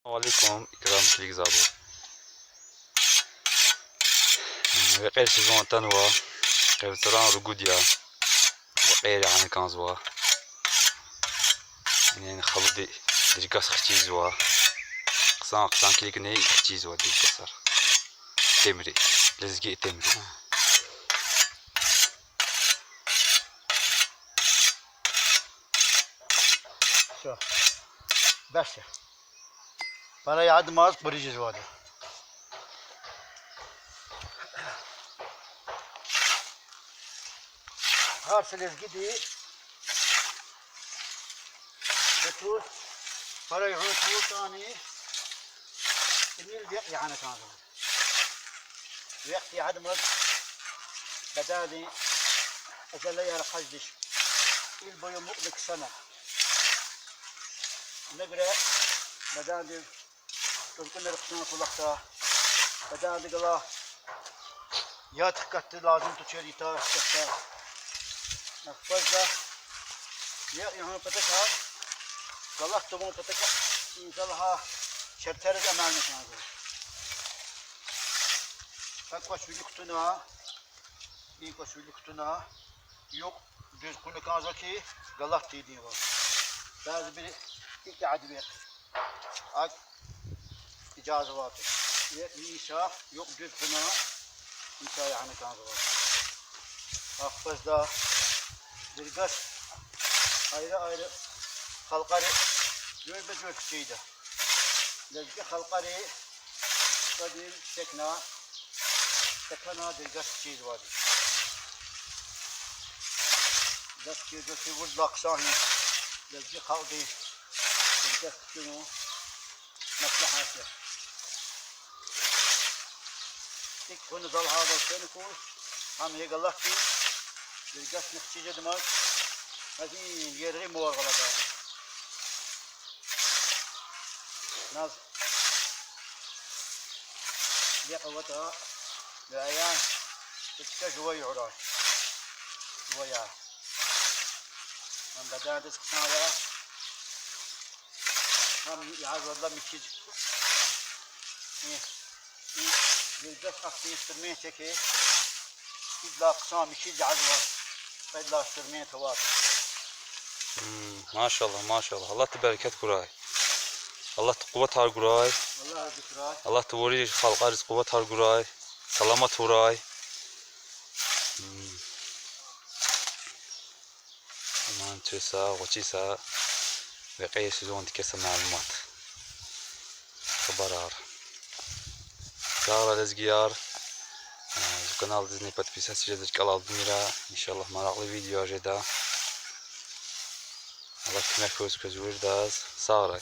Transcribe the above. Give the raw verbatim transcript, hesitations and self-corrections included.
Салам алейкум, икрам килигзавайбур. Векьер сезон атанва, къе вацран ругуд я. Векьер яна кӀанзава. Инин халуди диргас хчизва. Хъсан-хъсан килигна хчизва диргасар. Итимри, лезги итимри. Всё. Дальше. Пара яд маз къури жезвайди. Гьар са лезгиди гьатуз, пара югъун тавуртӀани, тӀимил векь яна кӀанзава. Векьди гьадамаз бадандин азалаяр хаждиш, ил буюм мукьда ксана. Ина гуьре бадандин тӀуркӀунар хъсан кӀвалахда, бадандихъ галаз яд хкатда, лазим тушир ятар хкатда. Ахпа за я, яна патахъай, галат тавун патахъай, инсанар шартӀариз амална кӀанзава. Гьа кӀвач вилик кутуна, и кӀвач вилик кутуна, юкь дуьз кьуна кӀанзава хьи, галат тийидайвал. Бязибуру икӀ яд векь, акӀ ижазаватур. Е, и иса юкь дуьз кьуна, иса яна кӀанзава. Ахпа за диргас айра-айра халкьари жуьреба-жуьре хчийда. Лезги халкьари кьве йис секна, тахьана диргас хчизвайди. Диргас хчизвайди виридалай хъсан я. Лезги халкьди диргас хчуна маслагьат я. ИкӀ кьуна за лагьайвал фена хьуй, гьам я галатди, диргасни хчиз жедамаз, гьа и яргъи мугъар гъалатӀа. Наз векь аватӀа, вяян, чка жува югъра. Жува я. Гьам бадандиз хъсан я. Гьам язва ла михьиз. Э, и диргас ахьтин инструмент я хьи, идалай хъсан михьиз язва, кьвед лагьай инструмент аватӀа. М, машаллагь, машаллагь. Аллагьди берекат гурай. Аллагьди къуватар гурай. Аллагьди гурай. Аллагьди вири халкьариз къуватар гурай. Саламат авурай. М. Ман чуса, гъвечӀиса, векьер сезондикай са малумат. Хабарар. Сагърай, лезгияр. Э, зи каналдизни подписаться жеда, рикӀелай алудмир. Иншаллагь, маракьлу видеояр жеда. Аллагьди куьмек хьуй квез виридаз. Сагърай.